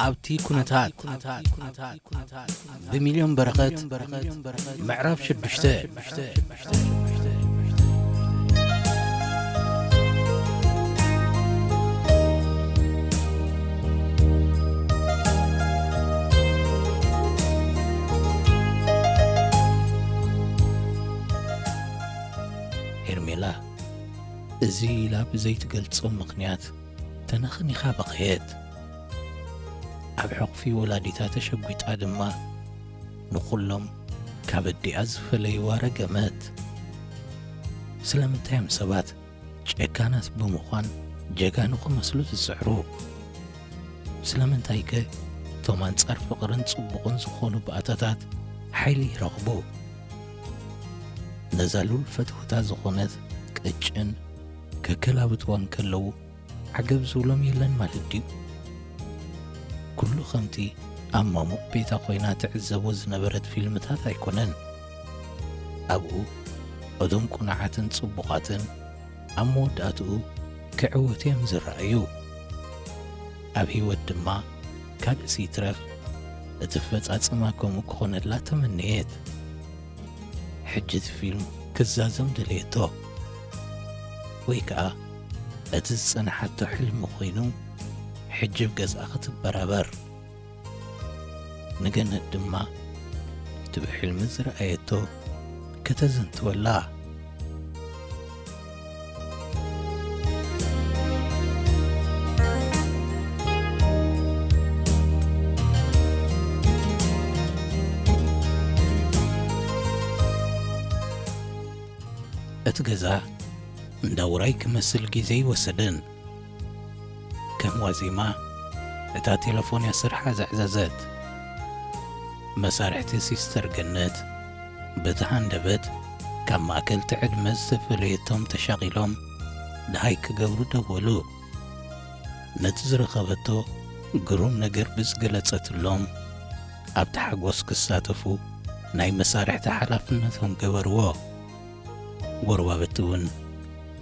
ኣብቲ ኩነታት ብሚልዮን በረኸት ምዕራፍ ሽዱሽተ። ሄርሜላ እዚ ኢላ ብዘይትገልጾ ምኽንያት ተነኽኒኻ በኸየት። ኣብ ሕቕፊ ወላዲታ ተሸጒጣ ድማ ንኹሎም ካብ ኣዲኣ ዝፈለይዋ ረገመት። ስለምንታይ እዮም ሰባት ጨካናት ብምዃን ጀጋኑ ክመስሉ ዝጽዕሩ? ስለምንታይከ እቶም ኣንጻር ፍቕርን ጽቡቕን ዝኾኑ ባእታታት ሓይሊ ይረኽቡ? ነዛ ሉል ፈትውታ ዝኾነት ቀጭን ከከላብትዋ እንከለዉ ዓገብ ዝብሎም የለን ማለት ድዩ? ኩሉ ከምቲ ኣብ ማሙቕ ቤታ ኮይና ትዕዘቦ ዝነበረት ፊልምታት ኣይኮነን። ኣብኡ እቶም ቁኑዓትን ጽቡቓትን ኣብ መወዳእትኡ ክዕወቱ እዮም ዝረኣዩ። ኣብ ህይወት ድማ ካልእስ ይትረፍ እቲ ኣፈጻጽማ ከምኡ ክኾነላ ተመነየት። ሕጂ እቲ ፊልም ክዛዘም ደለየቶ። ወይ ከኣ እቲ ዝጸንሓቶ ሕልሚ ኮይኑ ሕጂ ብገዝኣ ክትበራበር። ንገነት ድማ እቲ ብሕልሚ ዝረኣየቶ ከተዘንትወላ። እቲ ገዛ እንዳ ውራይ ክመስል ግዜ ኣይወሰደን። ከም ዋዜማ እታ ቴለፎን እያ ስርሓ ዘዕዘዘት። መሳርሕቲ ሲስተር ገነት በቲ ሃንደበት ካብ ማእከልቲ ዕድመ ዝተፈለየቶም ተሻቒሎም ደሃይ ክገብሩ ደወሉ። ነቲ ዝረኸበቶ ግሩም ነገር ብዝገለጸትሎም ኣብቲ ሓጎስ ክሳተፉ ናይ መሳርሕቲ ሓላፍነቶም ገበርዎ። ጎረባብቲ እውን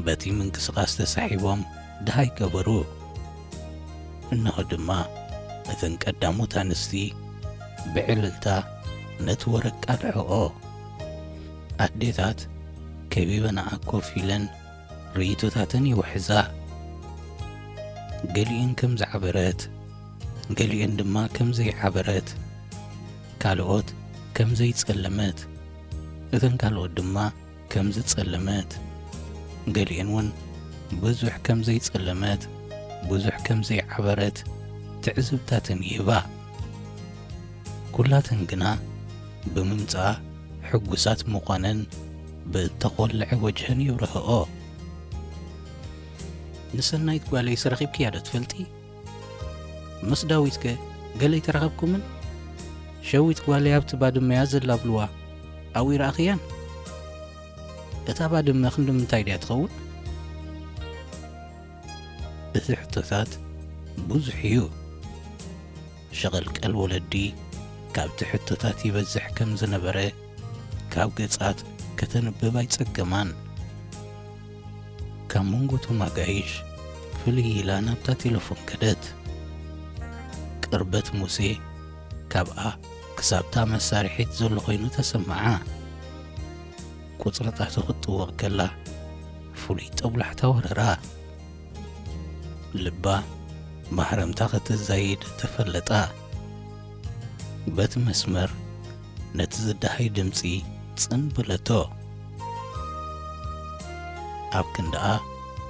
በቲ ምንቅስቓስ ተሳሒቦም ደሃይ ገበሩ። እንሆ ድማ እተን ቀዳሞት ኣንስቲ ብዕልልታ ነቲ ወረቃ ደሕኦ። ኣዴታት ከቢበንኣ ኮፍ ኢለን ርእይቶታተን ይውሕዛ። ገሊኤን ከም ዝዓበረት፣ ገሊኤን ድማ ከም ዘይዓበረት፣ ካልኦት ከም ዘይጸለመት፣ እተን ካልኦት ድማ ከም ዝጸለመት፣ ገሊኤን እውን ብዙሕ ከም ዘይጸለመት፣ ብዙሕ ከም ዘይዓበረት ትዕዝብታተን ይህባ። ኩላተን ግና ብምምጽኣ ሕጉሳት ምዃነን ብእተኾልዐ ወጅሀን የብርህኦ። ንሰናይት ጓለይስ ረኺብክያ ዶ ትፈልጢ? ምስ ዳዊትከ ገለ ኣይተራኸብኩምን? ሸዊት ጓለይ ኣብቲ ባድመ እያ ዘላ ብልዋ፣ ኣብኡ ይረኣኽያን? እታ ባድመ ክንዲ ምንታይ ድያ ትኸውን? እቲ ሕቶታት ብዙሕ እዩ። ሸቐልቀል ወለዲ ካብቲ ሕቶታት ይበዝሕ ከም ዝነበረ ካብ ገጻት ከተንብብ ኣይጸገማን። ካብ መንጎ እቶም ኣጋይሽ ፍልይ ኢላ ናብታ ቴለፎን ከደት። ቅርበት ሙሴ ካብኣ ክሳብታ መሳርሒት ዘሎ ኮይኑ ተሰምዓ። ቁጽርታቱ ክትጥውቕ ከላ ፍሉይ ጦብላሕታ ወረራ። ልባ ማህረምታ ከተዛይድ ተፈለጣ። በቲ መስመር ነቲ ዝደሃይ ድምጺ ጽን በለቶ። ኣብ ክንድኣ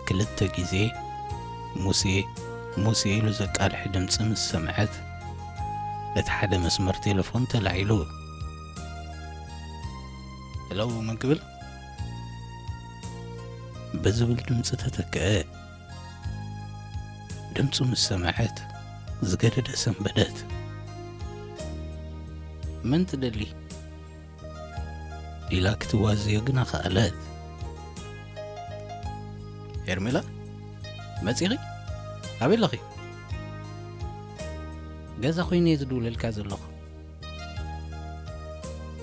ክልተ ግዜ ሙሴ፣ ሙሴ ኢሉ ዘቃልሕ ድምጺ ምስ ሰምዐት፣ እቲ ሓደ መስመር ቴለፎን ተላዒሉ። "ሄሎ፣ መን ክብል?" ብዝብል ድምጺ ተተክአ። ድምጹ ምስ ሰምዐት ዝገደደ ሰንበደት። "መን ትደሊ?" ኢላ ክትዋዝዮ ግና ከኣለት። "ሄርሜላ፣ መጺኺ? ኣበይ ኣለኺ?" "ገዛ ኮይነ እየ ዝድውለልካ ዘለኹ።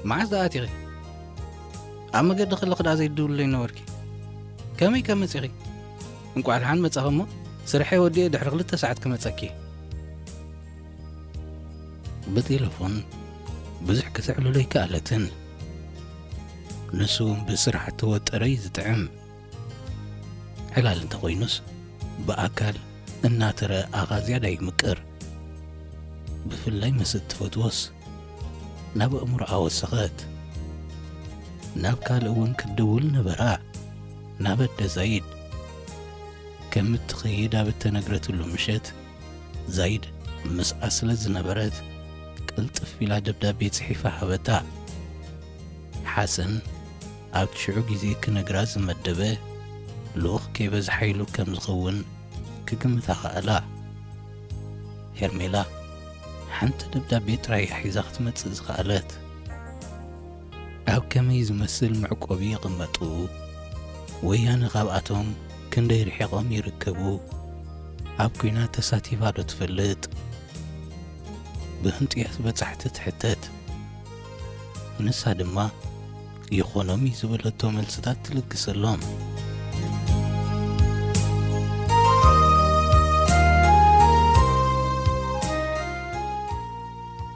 መዓስ ደኣ ኣቲኺ? ኣብ መገዲ ከለኺ ደኣ ዘይትድውልለይ ነበርኪ። ከመይ ከ መጺኺ? እንቋዕ ደሓን መጻኺ እሞ፣ ስርሐይ ወዲኤ ድሕሪ ክልተ ሰዓት ክመጸኪ እየ። ብቴሌፎን ብዙሕ ከተዕልሎ ኣይከኣለትን። ንሱ እውን ብስራሕ እተወጠረ እዩ ዝጥዕም። ዕላል እንተኾይኑስ ብኣካል እናተረኣኻ ዝያዳ ይምቅር። ብፍላይ ምስ እትፈትዎስ ናብ ኣእምሮኣ ወሰኸት። ናብ ካልእ እውን ክትድውል ነበራ፣ ናብ ኣደ ዛይድ። ከም እትኸይድ ኣብ እተነግረትሉ ምሸት፣ ዛይድ ምስኣ ስለ ዝነበረት፣ ቅልጥፍ ኢላ ደብዳቤ ጽሒፋ ሃበታ። ሓሰን ኣብቲ ሽዑ ግዜ ክነግራ ዝመደበ ልኡኽ ከይበዝሓ ኢሉ ከም ዝኸውን ክግምታ ከኣላ። ሄርሜላ ሓንቲ ደብዳቤ ጥራይ እያ ሒዛ ክትመጽእ ዝኸኣለት። ኣብ ከመይ ዝመስል መዕቆቢ ይቕመጡ? ወያነ ካብኣቶም ክንደይ ርሒቖም ይርከቡ? ኣብ ኲናት ተሳቲፋ ዶ ትፈልጥ? ብህንጥያት በጻሕቲ ትሕተት። ንሳ ድማ ይኾኖም እዩ ዝበለቶ መልስታት ትልግሰሎም።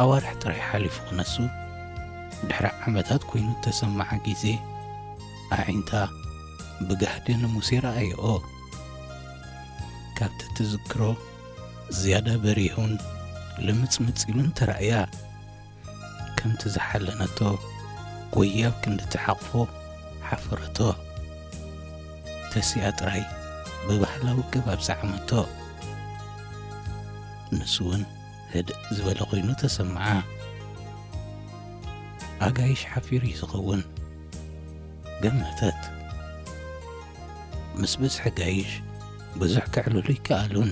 ኣዋርሕ ጥራይ ሓሊፉ ክነሱ፣ ድሕሪ ዓመታት ኮይኑ እተሰምዓ ግዜ፣ ኣዒንታ ብጋህዲ ንሙሴ ረኣየኦ። ካብቲ ትዝክሮ ዝያዳ በሪሁን ልምጽምጽ ኢሉን ተራእያ። ከምቲ ዝሓለነቶ ጎያ ኣብ ክንዲ ትሓቕፎ ሓፈረቶ። ተሲኣ ጥራይ ብባህላዊ ኣገባብ ሰዓመቶ። ንሱ እውን ህድእ ዝበለ ኮይኑ ተሰምዓ። ኣጋይሽ ሓፊሩ እዩ ዝኸውን፣ ገመተት። ምስ ብዝሒ ጋይሽ ብዙሕ ከዕልሉ ኣይከኣሉን።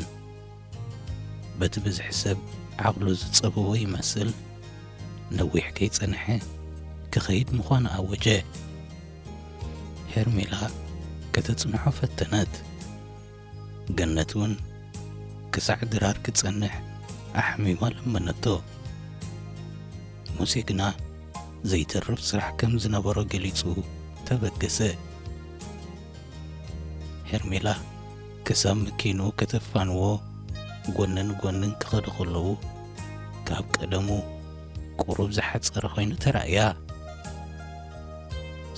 በቲ ብዝሒ ሰብ ዓቕሉ ዝጸበቦ ይመስል፣ ነዊሕ ከይጸንሐ ክኸይድ ምዃኑ ኣወጀ። ሄርሜላ ከተጽንሖ ፈተነት። ገነት እውን ክሳዕ ድራር ክጸንሕ ኣሕሚማ ለመነቶ። ሙሴ ግና ዘይተርፍ ስራሕ ከም ዝነበሮ ገሊጹ ተበገሰ። ሄርሜላ ክሳብ መኪንኡ ከተፋንዎ ጎኒ ንጎኒ ክኸዱ ከለዉ፣ ካብ ቀደሙ ቁሩብ ዝሓጸረ ኮይኑ ተራእያ።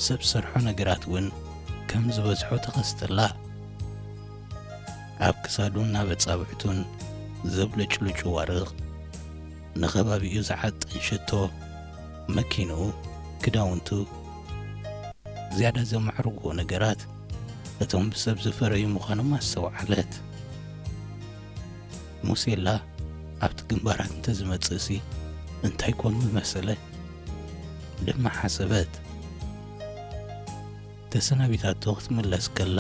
ሰብ ሰርሖ ነገራት እውን ከም ዝበዝሖ ተኸስተላ። ኣብ ክሳዱን ኣብ ኣጻብዕቱን ዘብለጭልጩ ዋርቕ፣ ንኸባቢኡ ዝዓጥን ሽቶ፣ መኪንኡ፣ ክዳውንቱ፣ ዝያዳ ዘማዕርግዎ ነገራት እቶም ብሰብ ዝፈረዩ ምዃኖም ኣስተውዓለት። ሙሴላ ኣብቲ ግንባራት እንተዝመጽእሲ እንታይ ኮን ምመሰለ ድማ ሓሰበት። ተሰናቢታቶ ክትምለስ ከላ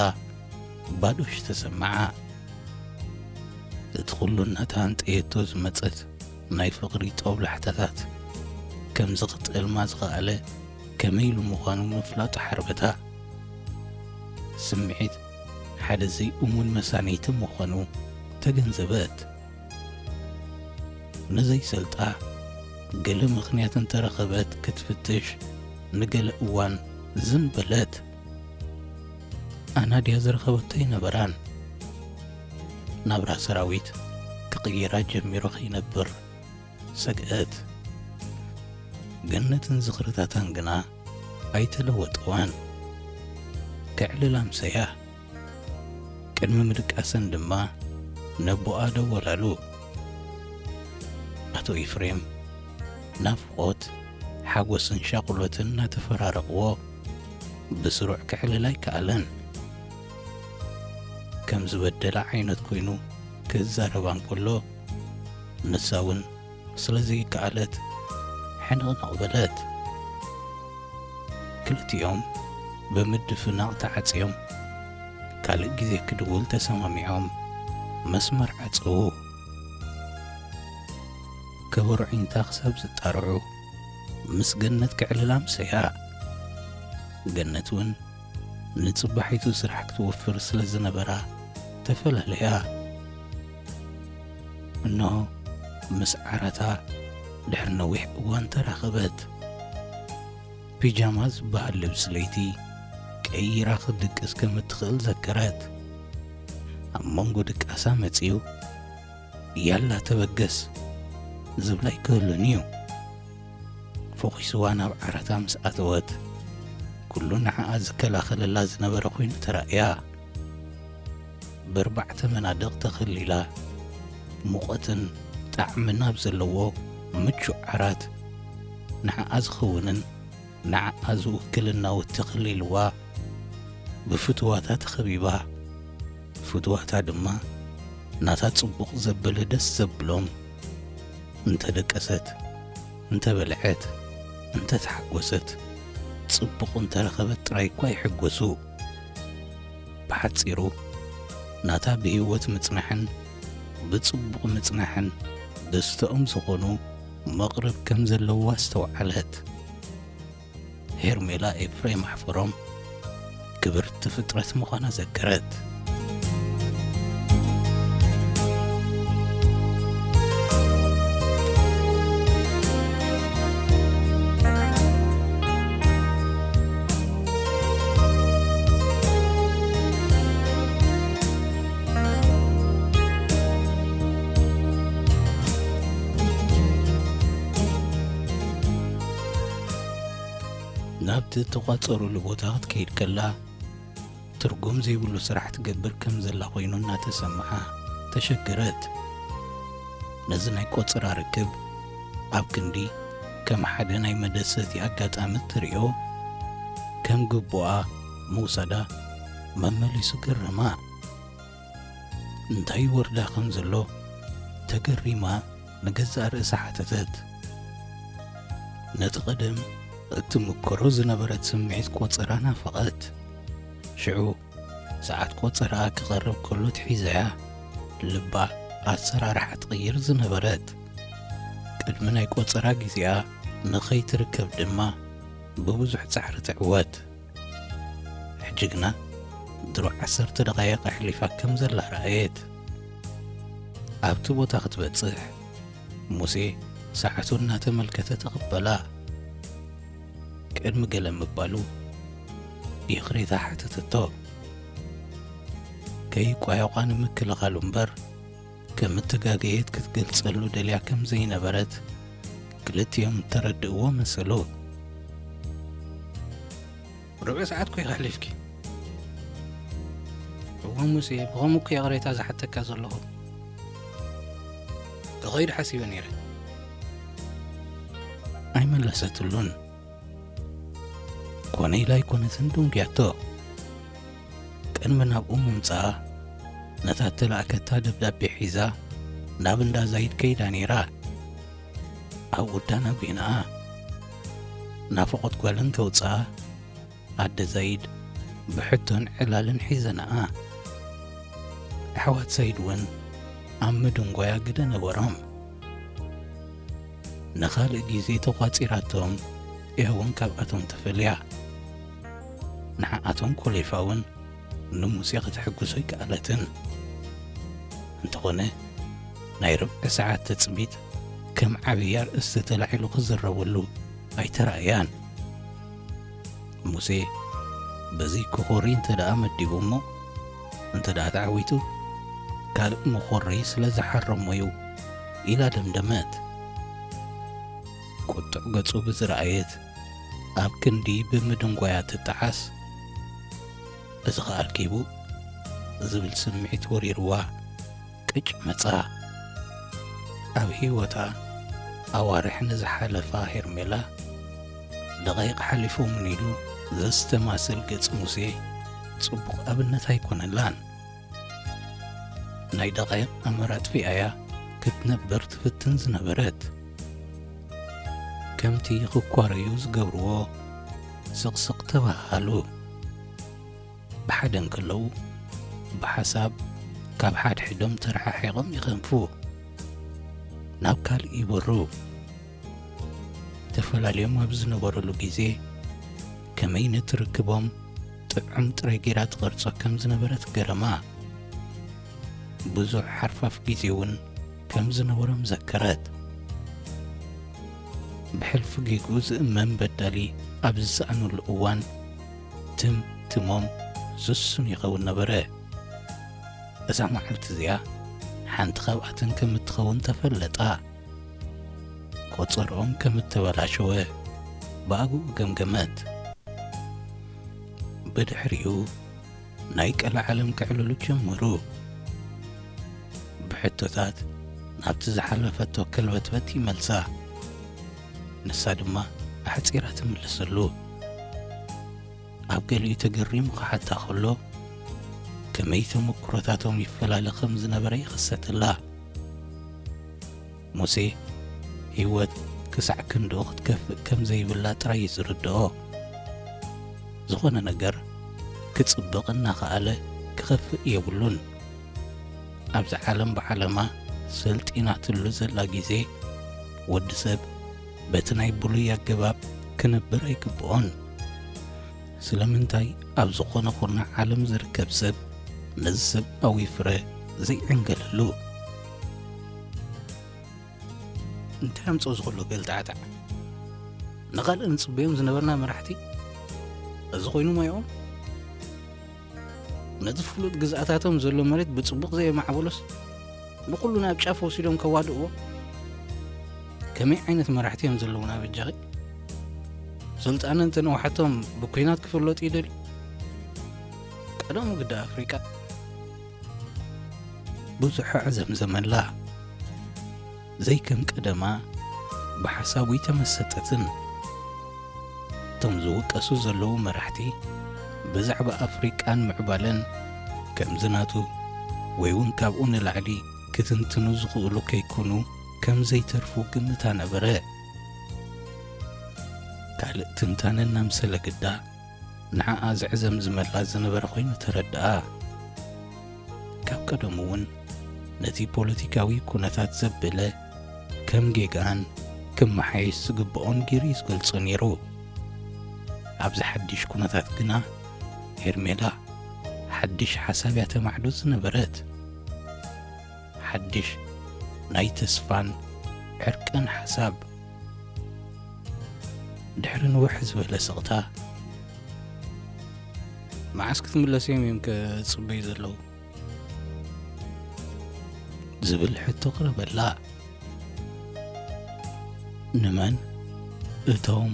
ባዶሽ ተሰምዓ። እቲ ኩሉ እናተሃንጠየቶ ዝመጸት ናይ ፍቕሪ ጦብላሕታታት ከምዚ ክጥዕልማ ዝኸኣለ ከመይ ኢሉ ምዃኑ ምፍላጡ ሓርበታ። ስምዒት ሓደ ዘይእሙን መሳነይቲ ምዃኑ ተገንዘበት። ንዘይሰልጣ ገለ ምኽንያት እንተረኸበት ክትፍትሽ ንገለ እዋን ዝም በለት። ኣናድያ ዝረኸበቶ ኣይነበራን። ናብራ ሰራዊት ክቕይራ ጀሚሩ ከይነብር ሰግአት። ገነትን ዝኽርታታን ግና ኣይተለወጥዋን። ከዕልላ ኣምሰያ። ቅድሚ ምድቃሰን ድማ ነቦኣ ደወላሉ። ኣቶ ኤፍሬም ናፍቖት፣ ሓጎስን ሻቕሎትን እናተፈራረቕዎ ብስሩዕ ከዕልል ኣይከኣለን። ከም ዝበደላ ዓይነት ኮይኑ ክዛረባ እንከሎ፣ ንሳ እውን ስለ ዘይከኣለት ሕንቕንቕ በለት። ክልቲኦም ብምድፍናቕ ተዓጽዮም፣ ካልእ ግዜ ክድውል ተሰማሚዖም መስመር ዓጸዉ። ከበሮ ዒንታ ክሳብ ዝጣርዑ ምስ ገነት ክዕልላ ኣምሰያ። ገነት እውን ንጽባሒቱ ስራሕ ክትወፍር ስለ ዝነበራ ተፈላለያ። እንሆ ምስ ዓራታ ድሕሪ ነዊሕ እዋን ተራኸበት። ፒጃማ ዝበሃል ልብሲ ለይቲ ቀይራ ክትድቅስ ከም እትኽእል ዘከረት። ኣብ መንጎ ድቃሳ መጺኡ፣ "ያላ ተበገስ፣ ዝብላ ኣይክህሉን እዩ። ፈኺስዋ ናብ ዓራታ ምስ ኣተወት፣ ኩሉ ንዓኣ ዝከላኸለላ ዝነበረ ኮይኑ ተራእያ። ብኣርባዕተ መናድቕ ተኸሊላ፣ ሙቐትን ጣዕምን ኣብ ዘለዎ ምቹእ ዓራት፣ ንዓኣ ዝኸውንን ንዓኣ ዝውክልን ናውቲ ከሊልዋ፣ ብፍትዋታ ተኸቢባ፣ ፍትዋታ ድማ ናታ ጽቡቕ ዘበለ ደስ ዘብሎም፣ እንተ ደቀሰት፣ እንተ በልዐት፣ እንተ ተሓጎሰት፣ ጽቡቕ እንተ ረኸበት ጥራይ እኳ ይሕጎሱ። ብሓጺሩ፣ ናታ ብህይወት ምጽናሕን ብጽቡቕ ምጽናሕን ደስተኦም ዝኾኑ መቕርብ ከም ዘለዋ ኣስተውዓለት። ሄርሜላ ኤፍሬም ኣሕፈሮም ክብርቲ ፍጥረት ምዃና ዘከረት። ናብቲ እተቋጸሩሉ ቦታ ክትከይድ ከላ፣ ትርጉም ዘይብሉ ስራሕ ትገብር ከም ዘላ ኮይኑ እናተሰምዓ ተሸገረት። ነዚ ናይ ቆጸራ ርክብ ኣብ ክንዲ ከም ሓደ ናይ መደሰቲ ኣጋጣሚ እትርእዮ፣ ከም ግቡኣ ምውሳዳ መመሊሱ ገረማ። እንታይ ይወርዳ ከም ዘሎ ተገሪማ ንገዛእ ርእሳ ሓተተት። ነቲ ቀደም እትምክሮ ዝነበረት ስምዒት ቆጸራ ናፈቐት። ሽዑ ሰዓት ቆጸራኣ ክቐርብ ከሎ ትሒዛያ ልባ ኣሰራርሓ ትቕይር ዝነበረት። ቅድሚ ናይ ቆጸራ ግዜኣ ንኸይትርከብ ድማ ብብዙሕ ጻዕሪ ትዕወት። ሕጂ ግና ድሮ ዓሰርተ ደቓይቕ ኣሕሊፋ ከም ዘላ ረኣየት። ኣብቲ ቦታ ክትበጽሕ፣ ሙሴ ሰዓቱ እናተመልከተ ተቐበላ። ቅድሚ ገለ ምባሉ፣ ይቕሬታ ሓተተቶ። ከይቋየቋ ንምክልኻሉ እምበር፣ ከም እተጋገየት ክትገልጸሉ ደልያ ከም ዘይነበረት ክልቲኦም እተረድእዎ መሰሉ። ርብዒ ሰዓት እኮ ኢኻ ኣሕሊፍኪ። እወ ሙሴ፣ ብኸምኡ እኮ ይቕሬታ ዝሓተካ ዘለኹ። ክኸይድ ሓሲበ ነይረ። ኣይመለሰትሉን። ኮነ ኢላ ኣይኮነትን ደንጉያቶ። ቅድሚ ናብኡ ምምጻኣ፣ ነታ እተላእከታ ደብዳቤ ሒዛ ናብ እንዳ ዛይድ ከይዳ ነይራ። ኣብኡ ዳና ጒንኣ። ናፍቖት ጓለን ከውጽኣ፣ ኣደ ዛይድ ብሕቶን ዕላልን ሒዘንኣ። ኣሕዋት ዛይድ እውን ኣብ ምድንጓያ ግደ ነበሮም። ንኻልእ ግዜ ተቋጺራቶም፣ እያ እውን ካብኣቶም ተፈልያ። ንዓኣቶም ኮሊፋ እውን ንሙሴ ከተሐጉሶ ኣይከኣለትን። እንተኾነ፣ ናይ ርብዒ ሰዓት ትጽቢት ከም ዓብዪ ኣርእስቲ ተላዒሉ ክዝረበሉ ኣይተራእያን። ሙሴ በዚ ክኾሪ እንተ ደኣ መዲቡ እሞ፣ እንተ ደኣ ተዓዊቱ፣ ካልእ መኾረዪ ስለ ዝሓረሞ እዩ ኢላ ደምደመት። ቁጡዕ ገጹ ብዝረኣየት፣ ኣብ ክንዲ ብምድንጓያ ትጠዓስ፣ እዚ ኸኣ ኣርኪቡ ዝብል ስምዒት ወሪርዋ ቅጭ መጻ። ኣብ ህይወታ ኣዋርሕ ንዝሓለፋ ሄርሜላ፣ ደቓይቕ ሓሊፎምን ኢሉ ዘስተማስል ገጽ ሙሴ ጽቡቕ ኣብነት ኣይኮነላን። ናይ ደቓይቕ ኣምር ኣጥፊኣያ ክትነብር ትፍትን ዝነበረት። ከምቲ ክኳረዩ ዝገብርዎ ስቕስቕ ተባሃሉ። ብሓደ እንከለዉ ብሓሳብ ካብ ሓድሕዶም ተረሓሒቖም ይኸንፉ። ናብ ካልእ ይበሩ። ተፈላልዮም ኣብ ዝነበሩሉ ግዜ ከመይ ነቲ ርክቦም ጥዑም ጥረ ጌራ ትቐርጾ ከም ዝነበረት ገረማ። ብዙሕ ሓርፋፍ ግዜ እውን ከም ዝነበሮም ዘከረት። ብሕልፊ ጌግኡ ዝእመን በዳሊ ኣብ ዝሰኣነሉ እዋን ትም ትሞም ስሱን ይኸውን ነበረ። እዛ መዓልቲ እዚኣ ሓንቲ ካብኣተን ከም እትኸውን ተፈለጣ። ቆጸርኦም ከም እተበላሸወ ብኣግኡ ገምገመት። ብድሕሪኡ ናይ ቀልዓለም ክዕልሉ ጀመሩ። ብሕቶታት ናብቲ ዝሓለፈቶ ከልበትበት ይመልሳ። ንሳ ድማ ኣሕጺራ ትምልሰሉ። ኣብ ገሊኡ ተገሪሙ ክሓታ ከሎ፣ ከመይ ተመክሮታቶም ይፈላለ ከም ዝነበረ ይኽሰተላ። ሙሴ፣ ህይወት ክሳዕ ክንድኡ ክትከፍእ ከም ዘይብላ ጥራይ እዩ ዝርድኦ። ዝኾነ ነገር ክጽብቕ እናኸኣለ ክኸፍእ የብሉን። ኣብዚ ዓለም ብዓለማ ሰልጢናትሉ ዘላ ግዜ፣ ወዲ ሰብ በቲ ናይ ብሉይ ኣገባብ ክነብር ኣይግብኦን። ስለምንታይ ኣብ ዝኾነ ኩርናዕ ዓለም ዝርከብ ሰብ ነዚ ሰብኣዊ ፍረ ዘይዕንገለሉ? እንታይ ኣምጽኦ ዝኽሎ ገልጣዕጣዕ? ንኻልእ ንጽበዮም ዝነበርና መራሕቲ እዚ ኮይኑ ማይኦም? ነቲ ፍሉጥ ግዝኣታቶም ዘሎ መሬት ብጽቡቕ ዘየማዕበሎስ ንኹሉ ናብ ጫፍ ወሲዶም ከዋድእዎ? ከመይ ዓይነት መራሕቲ እዮም ዘለዉና በጃኺ? ስልጣነ እንተነውሓቶም ብኲናት ክፍለጡ ይደልዩ? ቀደሙ ግዳ ኣፍሪቃ ብዙሕ ኣዕዘምዘመላ። ዘይከም ቀደማ ብሓሳቡ ኣይተመሰጠትን። እቶም ዝውቀሱ ዘለዉ መራሕቲ ብዛዕባ ኣፍሪቃን ምዕባለን ከምዚ ናቱ ወይ እውን ካብኡ ንላዕሊ ክትንትኑ ዝኽእሉ ከይኮኑ ከም ዘይተርፉ ግምታ ነበረ። ካልእ ትንታነ እናምሰለ ግዳ ንዓኣ ዘዕዘምዝመላ ዝነበረ ኮይኑ ተረድኣ። ካብ ቀደሙ እውን ነቲ ፖለቲካዊ ኩነታት ዘበለ ከም ጌጋን ክመሓየሽ ዝግብኦን ገይሩ እዩ ዝገልጾ ነይሩ። ኣብዚ ሓድሽ ኩነታት ግና ሄርሜላ ሓድሽ ሓሳብ እያ ተማዕዶ ዝነበረት። ሓድሽ ናይ ተስፋን ዕርቅን ሓሳብ። ድሕሪ ንውሕ ዝበለ ስቕታ፣ "መዓስ ክትምለስ እዮም እዮም ከጽበዩ ዘለዉ?" ዝብል ሕቶ ቅረበላ። ንመን? እቶም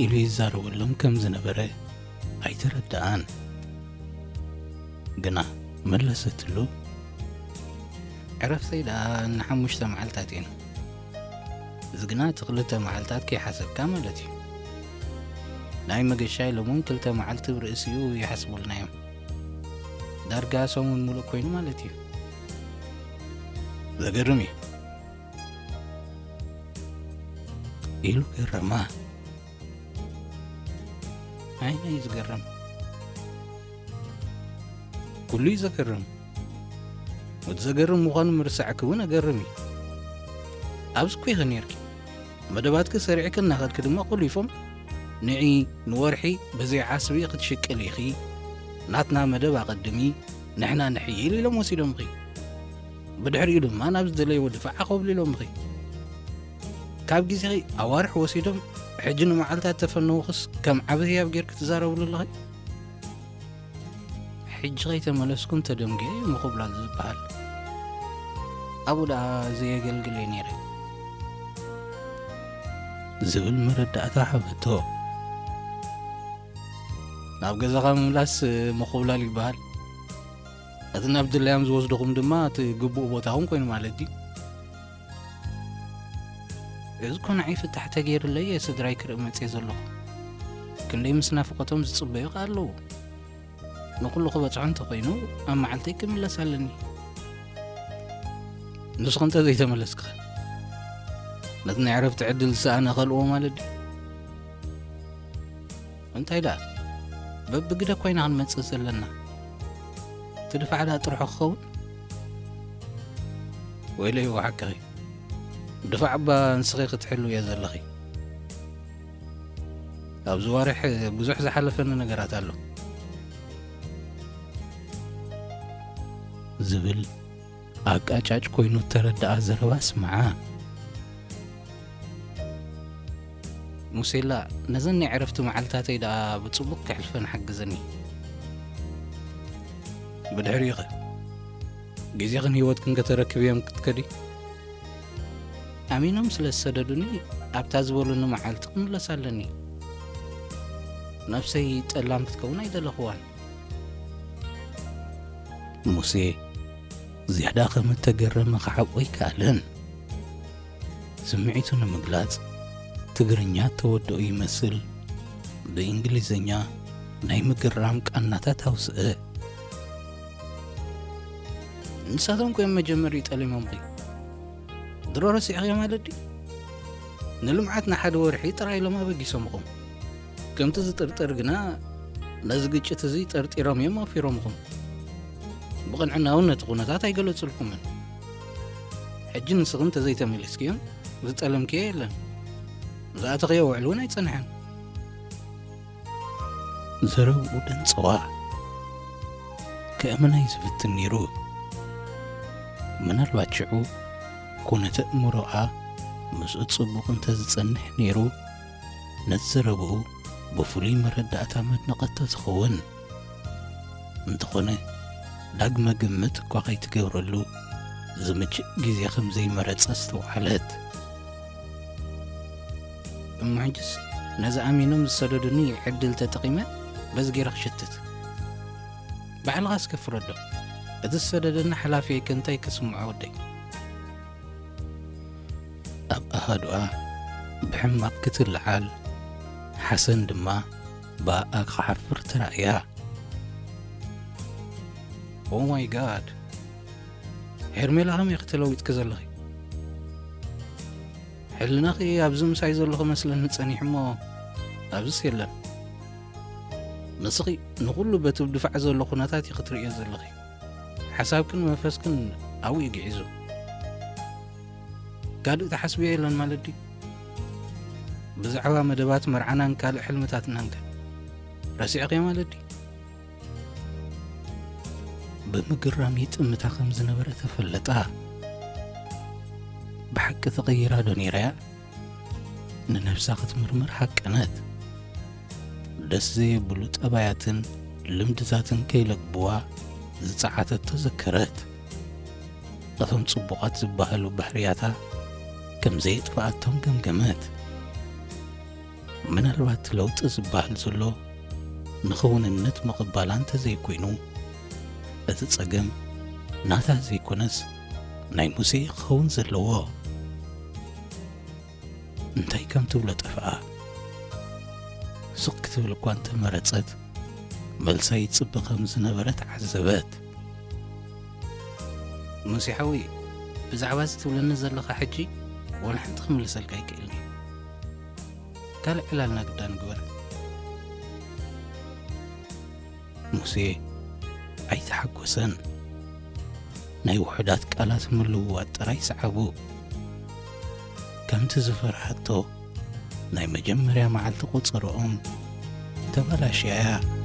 ኢሉ ይዛረበሎም ከም ዝነበረ ኣይተረድኣን። ግና መለሰትሉ። ዕረፍተይ ደኣ ንሓሙሽተ መዓልታት እየን። እዚ ግና እቲ ክልተ መዓልታት ከይሓሰብካ ማለት እዩ። ናይ መገሻ ኢሎም እውን ክልተ መዓልቲ ብርእሲኡ ይሓስቡልና እዮም። ዳርጋ ሰሙን ሙሉእ ኮይኑ ማለት እዩ። ዘገርም እዩ። ኢሉ ገረማ። ኣይ ናይ ዝገርም። ኩሉ እዩ ዘገርም። እቲ ዘገርም ምዃኑ ምርሳዕኪ እውን ኣገርም እዩ። ኣብዚ እኮ ኢኺ ነይርኪ። መደባትኪ ሰሪዕኪ እናኸድኪ ድማ ቆሊፎም ንዒ ንወርሒ ብዘይ ዓስቢ ክትሽቅል ኢኺ። ናትና መደብ ኣቐድሚ፣ ንሕና ንሕይል ኢሎም ወሲዶምኺ። ብድሕሪኡ ድማ ናብ ዝደለይዎ ድፋዕ ኣኸብሊሎምኺ። ካብ ግዜኺ ኣዋርሕ ወሲዶም ሕጂ ንመዓልታት ተፈነውኽስ ከም ዓቢ ህያብ ጌርኪ ትዛረብሉ ኣለኺ። ሕጂ ከይተመለስኩ እንተደንጉየ እዩ ምኹብላል ዝበሃል። ኣብኡ ደኣ ዘየገልግል እየ ነይረ። ዝብል መረዳእታ ሃበቶ። ናብ ገዛኻ ምምላስ ምኹብላል ይበሃል። እቲ ናብ ድላዮም ዝወስድኹም ድማ እቲ ግቡእ ቦታኹም ኮይኑ ማለት ድዩ? እዚ እኮ ንዓይ ፍታሕ ተገይሩለይ እየ ስድራይ ክርኢ መፅየ ዘለኹ። ክንደይ ምስ ናፍቆቶም ዝፅበዩ ከ ኣለዉ። ንኹሉ ክበፅሖ እንተኾይኑ ኣብ መዓልተይ ክምለስ ኣለኒ። ንስኹም እንተ ዘይተመለስክኸ? ነቲ ናይ ዕረፍቲ ዕድል ዝሰኣነ ከልእዎ ማለት ድዩ? እንታይ ደኣ? በብግደ ኮይና ክንመጽእ ዘለና። እቲ ድፋዕ ደኣ ጥርሑ ክኸውን? ወይለይ ወሓቅኺ። ድፋዕ እባ ንስኺ ክትሕልውዮ ዘለኺ። ኣብዚ ዋርሕ ብዙሕ ዝሓለፈኒ ነገራት ኣሎ። ዝብል ኣቃጫጭ ኮይኑ እተረድኣ ዘረባ ስምዓ። ሙሴላ፣ ነዘን ናይ ዕረፍቲ መዓልታተይ ደኣ ብጽቡቕ ከሕልፈን ሓግዘኒ። ብድሕሪኡ ኸ? ግዜኽን ህይወትክን ከተረክብዮም ክትከዲ? ኣሚኖም ስለ ዝሰደዱኒ ኣብታ ዝበሉኒ መዓልቲ ክምለስ ኣለኒ። ነፍሰይ ጠላም ክትከውን ኣይደለኽዋን። ሙሴ ዝያዳ ከም እተገረመ ክሓብኦ ኣይከኣለን። ስምዒቱ ንምግላጽ ትግርኛ እተወደኦ ይመስል፣ ብእንግሊዝኛ ናይ ምግራም ቃናታት ኣውስአ። ንሳቶም እኮ እዮም መጀመርዩ ጠሊሞምኺ። ድሮ ረሲዕኽዮ ማለት ድዩ? ንልምዓት ንሓደ ወርሒ ጥራይ ኢሎም ኣበጊሶምኹም። ከምቲ ዝጥርጠር ግና ነዚ ግጭት እዚ ጠርጢሮም እዮም ኣፊሮምኹም። ብቕንዕና እውን ነቲ ኩነታት ኣይገለጹልኩምን። ሕጂ ንስኺ እንተዘይተመሊስክዮም ዝጠለምክዮ የለን። ዝኣተኽዮ ውዕል እውን ኣይጸንሐን። ዘረብኡ ደንጸዋ። ከእምና እዩ ዝፍትን ነይሩ። ምናልባት ሽዑ ኩነተ እምሮኣ ምስኡ ጽቡቕ እንተ ዝጸንሕ ነይሩ፣ ነቲ ዘረብኡ ብፍሉይ መረዳእታ መድነቐቶ ትኸውን። እንተኾነ፣ ዳግመ ግምት እኳ ከይትገብረሉ ዝምችእ ግዜ ከም ዘይመረጸ ኣስተውዓለት። እሞ ሕጅስ ነዚ ኣሚኖም ዝሰደዱኒ ዕድል ተጠቒመ በዚ ገይረ ክሽትት። ባዕልኻ እስከ ፍረዶ። እቲ ዝሰደደኒ ሓላፊየይ ከ እንታይ ክስምዖ ወደይ? ኣብ ኣሃዱኣ ብሕማቕ ክትልዓል፣ ሓሰን ድማ ብኣኣ ክሓፍር ተራእያ። ኦ ማይ ጋድ! ሄርሜላ ከመይ ኢኺ ተለዊጥኪ ዘለኺ? ሕልናኺ ኣብዚ ምሳይ ዘሎ ክመስለኒ ጸኒሑ እሞ ኣብዚስ የለን። ንስኺ ንኹሉ በቲ ብድፋዕ ዘሎ ኩነታት ኢኺ ትርእዮ ዘለኺ። ሓሳብክን መንፈስክን ኣብኡ እዩ ግዒዙ። ካልእ ትሓስብዮ የለን ማለት ድዩ? ብዛዕባ መደባት መርዓናን ካልእ ሕልምታትናን ከ ረሲዕኽዮ ማለት ድዩ? ብምግራም ይጥምታ ከም ዝነበረ ተፈለጣ። ብሓቂ ተቐይራ ዶ ነይራ እያ? ንነብሳ ክትምርምር ሃቀነት። ደስ ዘየብሉ ጠባያትን ልምድታትን ከይለግብዋ ዝጸዓተቶ ዘከረት። እቶም ጽቡቓት ዝበሃሉ ባህርያታ ከም ዘየጥፍኣቶም ገምገመት። ምናልባት ለውጢ ዝበሃል ዘሎ ንኽውንነት ምቕባላ እንተዘይኮይኑ፣ እቲ ጸገም ናታ ዘይኮነስ ናይ ሙሴ ክኸውን ዘለዎ። እንታይ ከም ትብሎ ጠፍኣ። ስቕ ክትብል እኳ እንተመረጸት፣ መልሳ ይጽበ ከም ዝነበረ ተዓዘበት። ሙሴ ሓወይ፣ ብዛዕባ እዚ ትብለኒ ዘለኻ ሕጂ ወላ ሓንቲ ክምልሰልካ ኣይክእልን እየ። ካልእ ዕላልና ግዳ ንግበር። ሙሴ ኣይተሓጎሰን። ናይ ውሑዳት ቃላት ምልውዋጥ ጥራይ ሰዓቡ። ከምቲ ዝፈርሓቶ፣ ናይ መጀመርያ መዓልቲ ቆጸርኦም ተበላሽያ እያ።